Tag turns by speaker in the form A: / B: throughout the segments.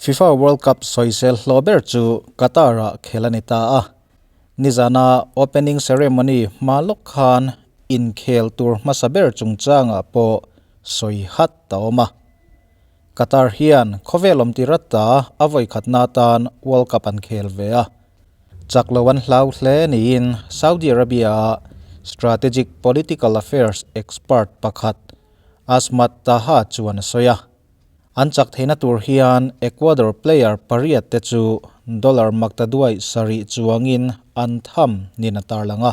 A: FIFA World Cup sawisel hlawh ber chu Qatar-ah khel a ni ta a. Nizana opening ceremony hma lawk khan inkhel tur hmasa ber chungchangah pawh sawi hat a awm a. Qatar hian khawvel awm tir ata a vawikhatna atan World Cup an khel ve a. Chak lo an hlau hle niin Saudi Arabia-a strategic political affairs expert pakhat Asmat Taha chuan a sawi a. An chak theihna tur hian Ecuador player pariat te chu dollar maktaduai sarih chuangin an tham nin a tarlang a.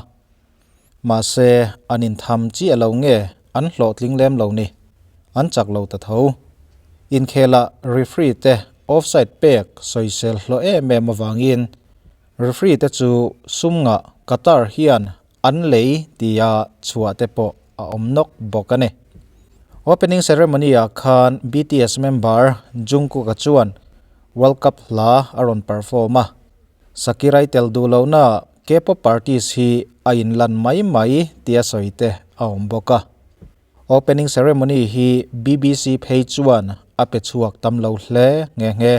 A: Mahse, an intham chiah lo nge an hlawhtling lem lo ni. An chak lo ta tho. Inkhelah referee te offside pek sawisel hlawh em em avangin referee te chu sum ngah Qatar hian An lei tia chhuah te pawh a awm nawk bawk a ni. Opening ceremony ah khan BTS member Jungkook-a chuan World Cup hla a rawn perform a. Sakirai tel duh lohna K-pop artist hi a inlan mai mai tia sawi te a awm bawk a. Opening ceremony hi BBC phei chuan a pe chhuak tam lo hle nghe nghe.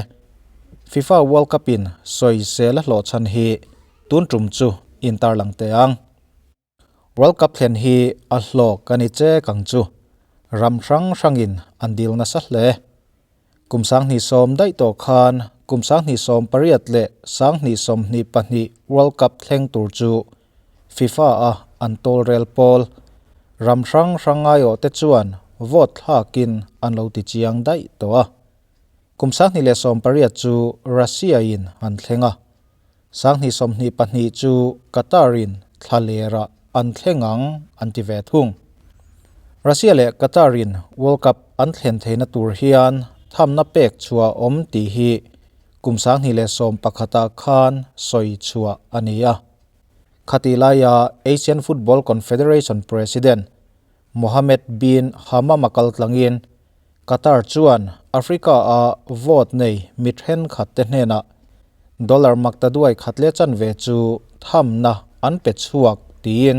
A: FIFA World Cup in sawisel a hlawh chhan hi tun tum chu intarlang teh ang. World Cup thlen hi a hlawk a ni chek ang chu. Ram hrang hrangin an dil nasa hle. Kum 2010 daih tawh khan kum 2018 leh 2022 World Cup thleng tur chu FIFA a an tawlrel pawl ram hrang hrang ngaiawh te chuan vote thlakin an lo ti chiang daih tawh a. Kum 2018 chu Russia in an thleng a, 2022 chu Qatar in thla lerah an thleng ang an ti ve thung. Russia leh Qatar in World Cup an thlen theihna tur hian thamna pek chhuah awm tih hi Kum 2011 ah khan sawi chhuah a ni a. Khati laia Asian Football Confederation President Mohammed bin Hammam a kal tlangin Qatar chuan Africa-a vote nei mi thenkhat te hnenah dollar maktaduai khat leh chanve chu thamna an pe chhuak tiin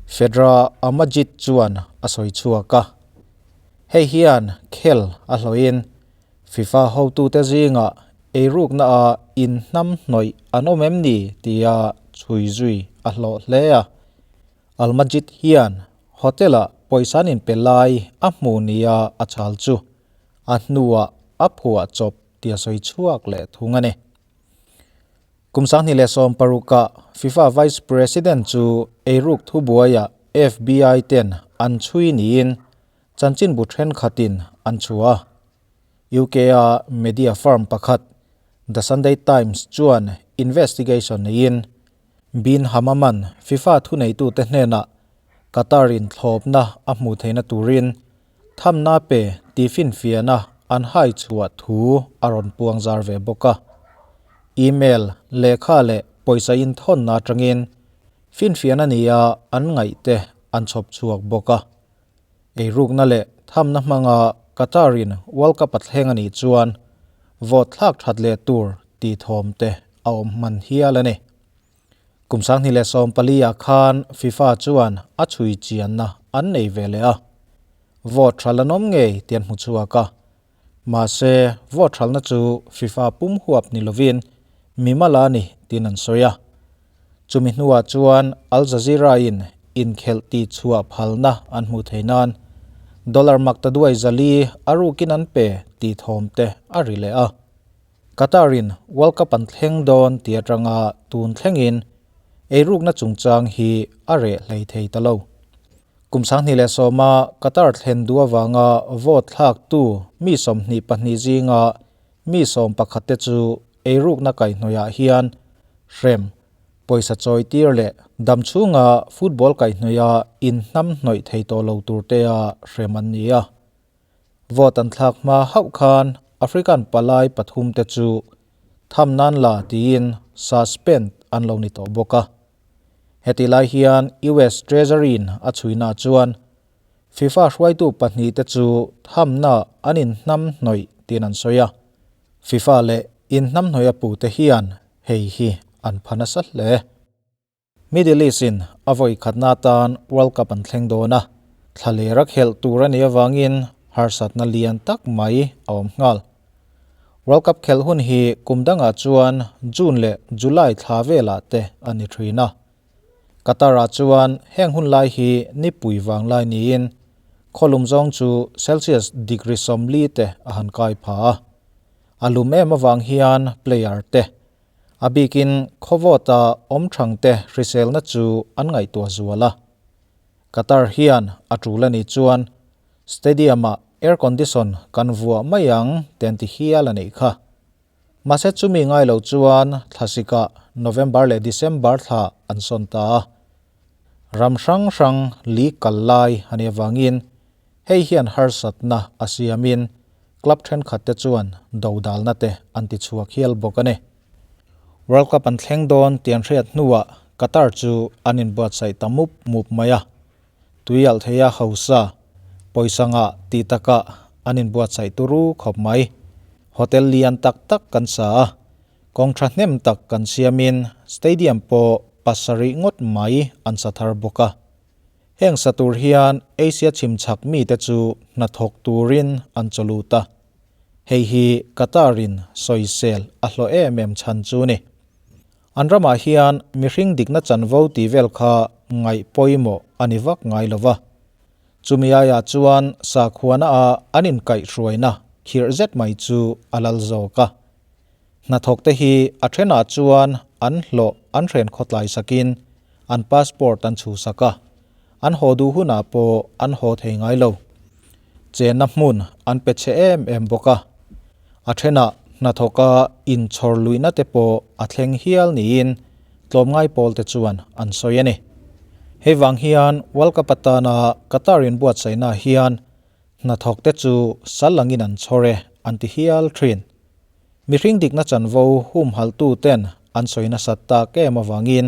A: Fedra Amajid chuan a sawi chhuak a. Hei hian khel a hlawhin FIFA hotute zingah eirukna a inhnam hnawih an awm em ni tia chhui zui a hlawh hle a. Almajid hian hotel-ah pawisa an inpe lai a hmu nia a chhal chu a hnuah a phuah chawp tia sawi chhuak leh thung a ni. Kum 2016-ah FIFA Vice President chu eiruk thubuaiah FBI ten an chhui niin Chanchinbu thenkhatin an chhuah a. UK-a media firm pakhat The Sunday Times chuan investigation neiin Bin Hammam-a'n FIFA thuneitute hnenah Qatar-in thlawpna a hmuh theihna turin thamna pe tih finfiahna an hai chhuah thu a rawn puang zar ve bawk a. Email, lehkha leh pawisa inthawnna atangin finfiahna nia an ngaihte an chhawp chhuak bawk a. Eirukna leh thamna hmanga Qatar-in World Cup a thleng a nih chuan vote thlak that leh tur tih thawm te a awm hman hial a ni. Kum 2014 ah khan FIFA chuan a chhui chianna an nei ve leh a, vote tha la nawm ngei tih an hmu chhuak a. Mahse, vote thalna chu FIFA pum huap ni lovin mimala a ni tiin an sawi a. Chumi hnuah chuan Al Jazeera-in inkhelh tih chhuah phalna an hmuh theih nan dollar maktaduai zali a rukin an pe tih thawm te a ri leh a. Qatar-in World Cup an thleng dawn tih atanga tun thlengin eirukna chungchang hi a reh hlei thei ta lo. Kum 2010-a Qatar thlen duh avanga vote thlaktu mi 22 zinga mi 11 te chu eirukna kaihhnawihah hian hrem, pawisa chawi tir leh dam chhunga football kaihhnawih a inhnam hnawih thei tawh lo tur te a hrem an ni a. Vote an thlak hma hauh khan African palai pathum te chu tham nan la tiin suspend an lo ni tawh bawk a. Hetih lai hian US Treasury-in a chhuina chuan FIFA hruaitu pahnih te chu thamna an inhnam hnawih tiin an sawi a. FIFA leh inhnamhnawih a pute hian hei hi an pha nasa hle. Middle East-in a vawi khatna atan World Cup an thleng dawn a, thla lera khelh tur a nih avangin harsatna lian tak mai a awm nghal. World Cup khelh hun hi kum dangah chuan June leh July thla velah te a ni thin a. Qatar-ah chuan heng hun lai hi nipui vang lai niin khawlum zawng chu Celsius degree 40 te a han kai pha a. A lum em avang hian player te, a bikin khawvawta awm thang te hriselna chu an ngaihtuah zual a. Qatar hian a tul a nih chuan Stadium-ah air condition kan vuah mai ang te an ti hial a nih kha. Mahse chumi ngai lo chuan thlasikah November leh December thla an sawn ta a. Ram hrang hrang league kal lai a nih avangin hei hian harsatna a siamin club thenkhat te chuan dodalna te an ti chhuak hial bawk a ni. World Cup an thleng dawn tih an hriat hnuah Qatar chu an inbuatsaih ta mup mup mai a. Tui alh theia hausa, pawisa ngah tih takah an inbuatsaih turu khawp mai. Hotel lian tak tak kan sa a, kawng thahnem tak kan siamin stadium pawh pasarih ngawt mai an sa thar bawk a. Heng sa tur hian Asia chhimchhak mite chu hnathawk turin an chaw lut a. Hei hi Qatar-in sawisel a hlawh em em chhan chu ni. An ramah hian mihring dikna chanvo tih vel kha ngaih pawimawh a ni vak ngai lo va. Chumi aiah chuan sakhuana a an inkaihhruaina khirh zet mai chu a lal zawk a. Hnathawk te hi a thenah chuan an hlawh an hren khawtlai sakin an passport an chhuhsak a, an haw duh hunah pawh an haw thei ngai lo. Chenna hmun an pe chhe em em bawk a. A thenah hnathawka inchhawr luihna te pawh a thleng hial niin tlawmngai pawl te chuan an sawi a ni. Hei vang hian World Cup atana Qatar inbuatsaihna hian hnathawk te chu sal angin an chhawr e an ti hial thin. Mihring dikna chanvo humhaltu ten an sawi nasat tak em avangin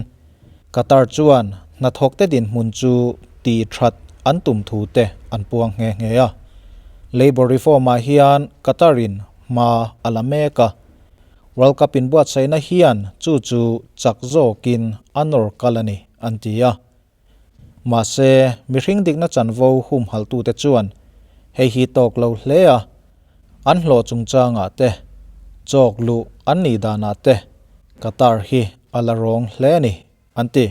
A: Qatar chuan hnathawk te dinhmun chu tih that an tum thu te an puang nghe nghe a. Labour reform ah hian Qatar in hma a la mek a, World Cup inbuatsaihna hian chu chu chak zawkin a nawr kal a ni an ti a. Mahse, mihring dikna chanvo humhaltute chuan hei hi tawk lo hle a, an hlawh chungchangah te, chawk luh an nih danah te Qatar hi a la rawng hle a ni, an ti.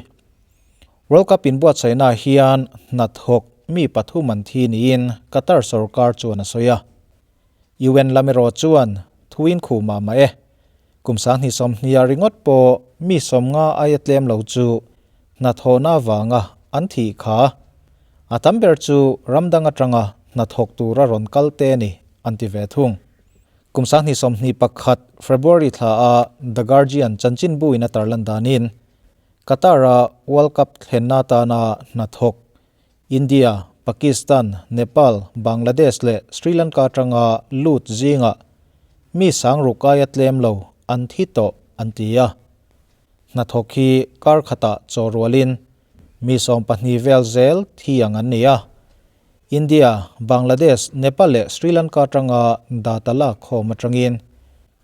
A: World Cup inbuatsaihnaah hian hnathawk mi pathum an thi niin Qatar sorkar chuan a sawi a. UN lam erawh chuan thuin khumah mah e. Kum 2020 ringawt pawh mi 50 aia tlem lo chu hnathawhna avanga an thih kha. A tam ber chu ram dang atanga hnathawk tura rawn kal te a ni, an ti ve thung. Kum 2021 February thla a The Guardian chanchinbu in a tarlan danin Qatar-a World Cup thlenna atana hnathawk India, Pakistan, Nepal, Bangladesh leh Sri Lanka atanga lut zingah mi sangruk aia tlem lo an thi tawh an ti a. Hnathawk hi kar khatah chaw rualin mi 12 vel zel thi ang an ni a. India, Bangladesh, Nepal leh Sri Lanka atanga data lak khawm atangin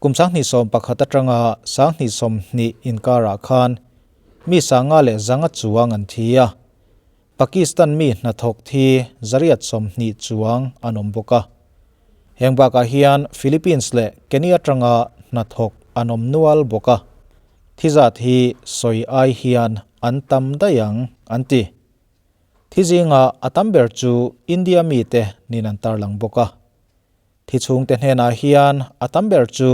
A: kum 2011 atanga 2020 inkarah khan mi 500 chuang an thi a. Pakistan mi hnathawk thi 820 chuang an awm bawk a. Heng bakah hian Philippines leh Kenya atanga hnathawk an awm nual bawk a. Thi zat hi sawi ai hian an tam daih ang an ti. Thi zinga a tam ber chu India mite nin an tarlang bawk a. Thi chhungte hnenah hian a tam ber chu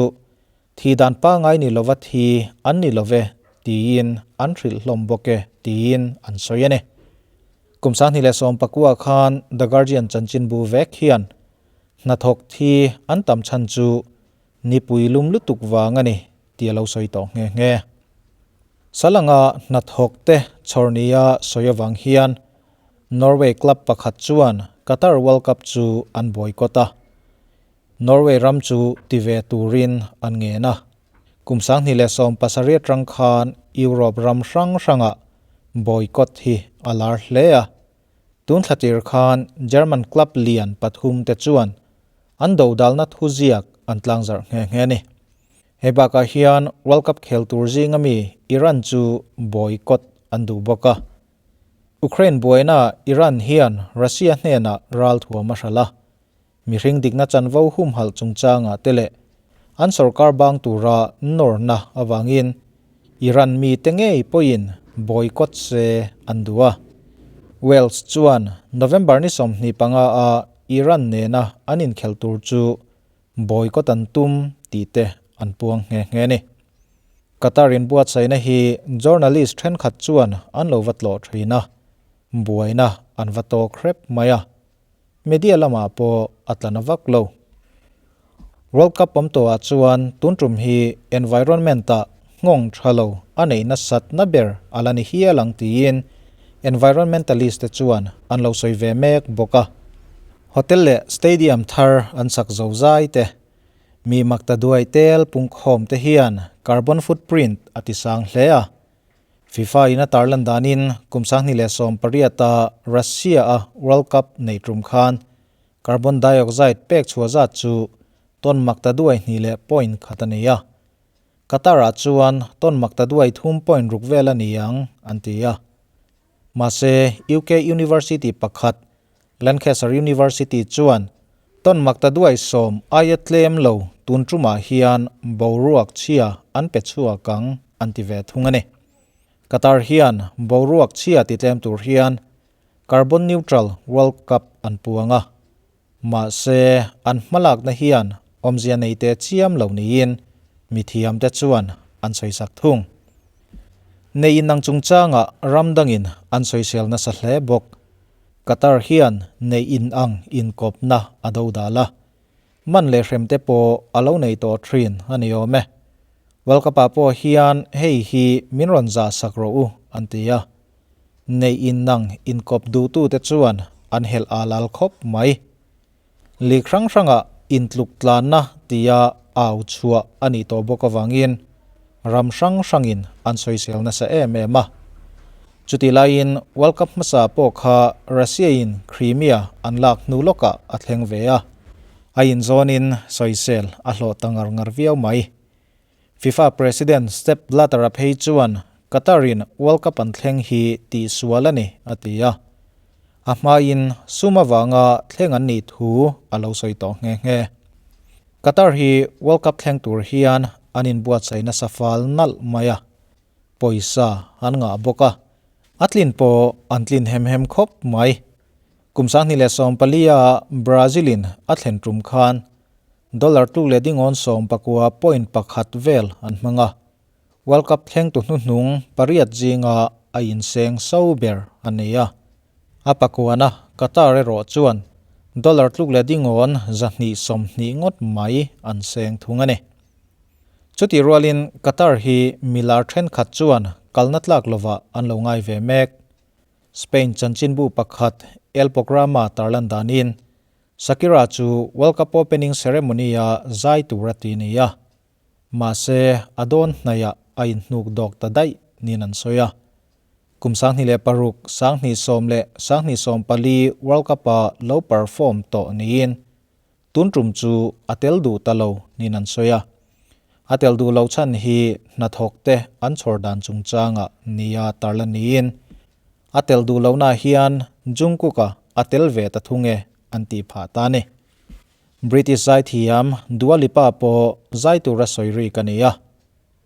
A: thi dan pangai ni lova thi an ni love tiin an hrilh hlawm bawk e tiin an sawi a ni. Kum 2019 khan The Guardian chanchinbu vek hian hnathawk thi an tam chhan chu nipui lum lutuk vang a ni tih a lo sawi tawh nghe nghe. Salanga hnathawk te chhawr nia sawi avang hian Norway club pakhat chuan Qatar World Cup chu an boycott a. Norway ram chu ti ve turin an ngen a. Kum 2017 atang khan Europe ram hrang hrangah boycott hi a lar hle a. Tun thlatir khan German club lian pathum te chuan an dodalna thuziak an tlangzarh nghe nghe a ni. Hei bakah hian World Cup khel tur zinga mi Iran chu boycott an duh bawk a. Ukraine buaina Iran hian Russia hnenah ral thuam a hralh a. Mihring dikna chanvo humhalh chungchangah te leh an sorkar bang tura nawrna avangin Iran mite ngei pawhin boycott se an duh a. Wales chuan November ni 25 a Iran nena an inkhel tur chu boycott an tum tih te an puang nghe nghe a ni. Qatar inbuatsaihna hi journalist thenkhat chuan an lo va tlawh thin a, buaina an va tawk hrep mai a, media lamah pawh a tla na vak lo. World Cup awm tawhah chuan tun tum hi environment-ah nghawng tha lo a neih nasatna ber a la ni hial ang tiin environmentalist te chuan an lo sawi ve mek bawk a. Hotel leh stadium thar an sak zo zai te, mi makta duai tel pungkhawm te hian carbon footprint a ti sang hle a. FIFA in a tarlan danin kum 2018 a Russia a World Cup nei tum khan carbon dioxide pek chhuah zat chu ton makta duai hnih leh point khat a ni a. Qatar ah chuan ton makta duai thum point ruk vel a ni ang an ti a. Mahse UK University pakhat Lancaster University chuan ton makta duai 10 aia tlem lo tun tumah hian boruak chhia an pe chhuak ang an ti ve thung a ni. Qatar hian boruak chhia ti tlem tur hian carbon neutral World Cup an puang a. Mahse an hmalakna hian awmzia nei te chiam lo niin mithiam te chuan an sawisak thung. Nei inang chungchangah ram dangin an sawisel nasa hle bawk. Qatar hian nei in ang inkawpna a do dal a, man leh hrem te pawh a lo nei tawh thin a ni awm e. World Cup ah pawh hian hei hi min rawn zah sak rawh u an ti a, nei in ang inkawp duhtute chuan an helh al al khawp mai. League hrang hrangah intluk tlanna tia au chhuah a nih tawh bawk avangin ram hrang hrangin an sawisel nasa em em a. Chutih laiin World Cup hmasa pawh kha Russia-in Crimea an lak hnu lawkah a thleng ve a, a inzawnin sawisel a hlawh ta ngar ngar viau mai. FIFA President Sepp Blatter-a phei chuan Qatar-in World Cup an thleng hi tihsual a ni a ti a. A hmain sum avanga thleng an nih thu a lo sawi tawh nghe nghe. Qatar hi World Cup thleng tur hian an inbuatsaih nasa fal nalh mai a, pawisa an ngah bawk a, a tlin pawh an tlin hem hem khawp mai. Kum 2014 a Brazil-in a thlen tum khan Dollar tluk leh dingawn 19.1 vel an hmang a, World Cup thlengtu hnuhnung pariat zinga a inseng so ber a ni a. A pakuana Qatar erawh chuan dollar tluk leh dingawn 120 ngawt mai an seng thung a ni. Chutih rualin Qatar hi milar thenkhat chuan kalna tlak lovah an lo ngai ve mek. Spain chanchinbu pakhat El Programa tarlan danin Shakira chu World Cup opening ceremony-a zai tur a ti ni a, mahse a dawn hnaiah a inhnuk dawk ta daih niin an sawi a. Kum 2006, 2010 leh 2014 World Cup-a lo perform tawh niin tun tum chu a tel duh ta lo niin an sawi a. A tel duh lo chhan hi hnathawkte an chhawr dan chungchangah nia tarlan niin A tel duh lohna hian Jungkook-a a tel ve ta thung e an tih phah ta a ni. British zaithiam Dua Lipa pawh zai tura sawi rik a ni a,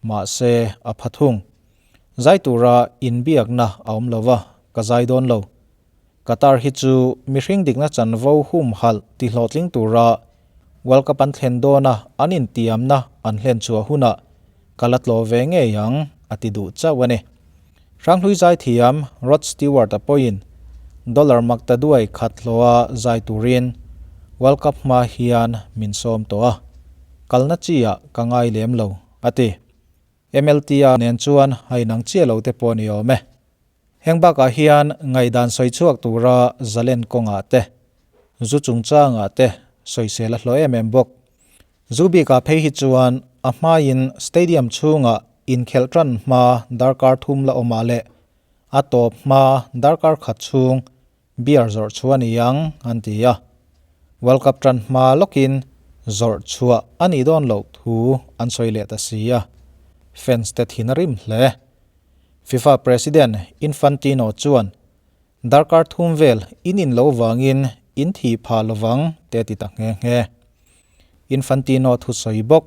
A: mahse a pha thung. Zai tura inbiakna a awm lo va, ka zai dawn lo. Qatar hi chu mihring dikna chanvo humhalh ti hlawhtling tura World Cup an thlen dawna an intiamna an hlen chhuah hunah ka la tlawh ve ngei ang a ti duh chauh a ni. Hranghlui zaithiam Rod Stewart-a pawhin dollar makta duai khat hlawha zai turin World Cup hma hian min sawm tawh a, kalna chi-ah ka ngai lem lo, a ti. MLT-a nen chuan a inang chiah lo te pawh a ni awm e. Heng bakah hian ngaihdan sawi chhuak tura zalen kawngah te, zu chungchangah te sawisel a hlawh em em bawk. Zu bikah phei hi chuan a hmain stadium chhungah inkhelh tan hma darkar thum la awmah leh a tawp hma darkar khat chhung beer zawrh chhuah a ni ang an ti a. World Cup tan hma lawkin zawrh chhuah a nih dawn loh thu an sawi leh ta si a, fans te thin a rim hle. FIFA President Infantino chuan Darkar thum vel in in lo vangin in thih phah lovang te ti ta nghe nghe. Infantino thusawi bawk.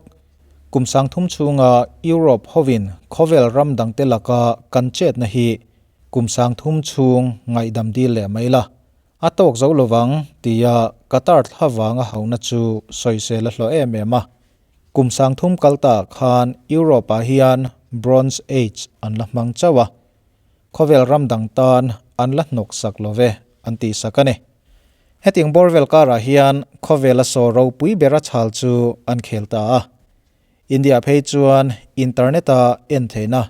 A: Kum 3000 chhunga Europe hovin khawvel ram dangte laka kan chetna hi kum 3000 chhung ngaihdam dil leh mai la, a tawk zo lovang tia Qatar thlavanga hauna chu sawisel a hlawh em em a. Kum 3000 kal ta khan Europe-ah hian Bronze Age an la hmang chauh a, khawvel ram dang tan an la hnawk sak lo ve an tih sak a ni. Hetiang bawr vel karah hian khawvela saw ropui bera chhal chu an khel ta a. India phei chuan internet-a en theihna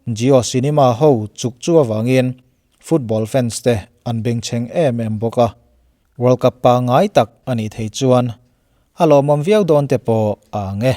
A: Jio Cinema ho chuk chu avangin football fans te an bengchheng em em bawk a. World Cup pangngai tak a nih thei chuan a lawmawm viau dawn te pawh a ang e.